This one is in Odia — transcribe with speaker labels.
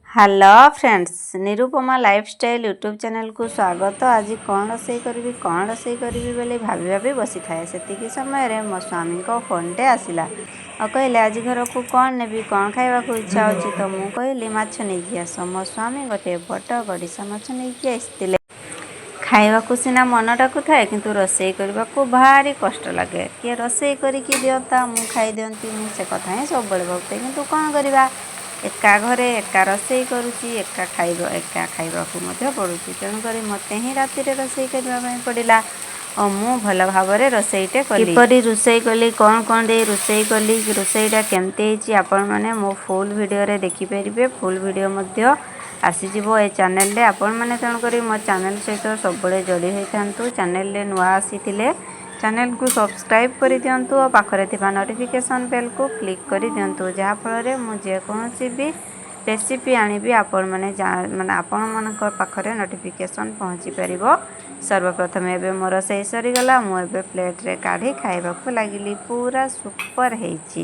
Speaker 1: Hello friends, Nirupama lifestyle YouTube ଚ୍ୟାନେଲକୁ ସ୍ୱାଗତ। ଆଜି କ'ଣ ରୋଷେଇ କରିବି, କ'ଣ ରୋଷେଇ କରିବି ବୋଲି ଭାବି ଭାବି ବସିଥାଏ, ସେତିକି ସମୟରେ ମୋ ସ୍ୱାମୀଙ୍କ ଫୋନ୍ଟେ ଆସିଲା ଆଉ କହିଲେ, ଆଜି ଘରକୁ କ'ଣ ନେବି, କ'ଣ ଖାଇବାକୁ ଇଚ୍ଛା ହେଉଛି? ତ ମୁଁ କହିଲି, ମାଛ ନେଇକି ଆସ। ମୋ ସ୍ୱାମୀ ଗୋଟିଏ ବଡ଼ ଗଡ଼ିଶା ମାଛ ନେଇକି ଆସିଥିଲେ। ଖାଇବାକୁ ସିନା ମନ ଡାକୁଥାଏ, କିନ୍ତୁ ରୋଷେଇ କରିବାକୁ ଭାରି କଷ୍ଟ ଲାଗେ। କିଏ ରୋଷେଇ କରିକି ଦିଅନ୍ତା, ମୁଁ ଖାଇଦିଅନ୍ତି, ମୁଁ ସେ କଥା ହିଁ ସବୁବେଳେ ଭାବୁଥାଏ। କିନ୍ତୁ କ'ଣ କରିବା, ଏକା ଘରେ ଏକା ରୋଷେଇ କରୁଛି, ଏକା ଖାଇବ, ଏକା ଖାଇବାକୁ ମଧ୍ୟ ପଡ଼ୁଛି। ତେଣୁକରି ମୋତେ ହିଁ ରାତିରେ ରୋଷେଇ କରିବା ପାଇଁ ପଡ଼ିଲା ଓ ମୁଁ ଭଲ ଭାବରେ ରୋଷେଇଟେ କଲି। କିପରି ରୋଷେଇ କଲି, କ'ଣ କ'ଣ ଦେଇ ରୋଷେଇ କଲି, ରୋଷେଇଟା କେମିତି ହେଇଛି, ଆପଣମାନେ ମୋ ଫୁଲ୍ ଭିଡ଼ିଓରେ ଦେଖିପାରିବେ। ଫୁଲ୍ ଭିଡ଼ିଓ ମଧ୍ୟ ଆସିଯିବ ଏ ଚ୍ୟାନେଲରେ। ଆପଣମାନେ ତେଣୁକରି ମୋ ଚ୍ୟାନେଲ ସହିତ ସବୁବେଳେ ଯୋଡ଼ି ହୋଇଥାନ୍ତୁ। ଚ୍ୟାନେଲରେ ନୂଆ ଆସିଥିଲେ ଚ୍ୟାନେଲକୁ ସବସ୍କ୍ରାଇବ୍ କରିଦିଅନ୍ତୁ ଓ ପାଖରେ ଥିବା ନୋଟିଫିକେସନ୍ ବେଲ୍କୁ କ୍ଲିକ୍ କରିଦିଅନ୍ତୁ, ଯାହାଫଳରେ ମୁଁ ଯେକୌଣସି ବି ରେସିପି ଆଣିବି, ଆପଣମାନେ ମାନେ ଆପଣମାନଙ୍କ ପାଖରେ ନୋଟିଫିକେସନ୍ ପହଞ୍ଚି ପାରିବ ସର୍ବପ୍ରଥମେ। ଏବେ ମୋ ରୋଷେଇ ସରିଗଲା। ମୁଁ ଏବେ ପ୍ଲେଟ୍ରେ କାଢ଼ି ଖାଇବାକୁ ଲାଗିଲି। ପୁରା ସୁପର ହେଇଛି।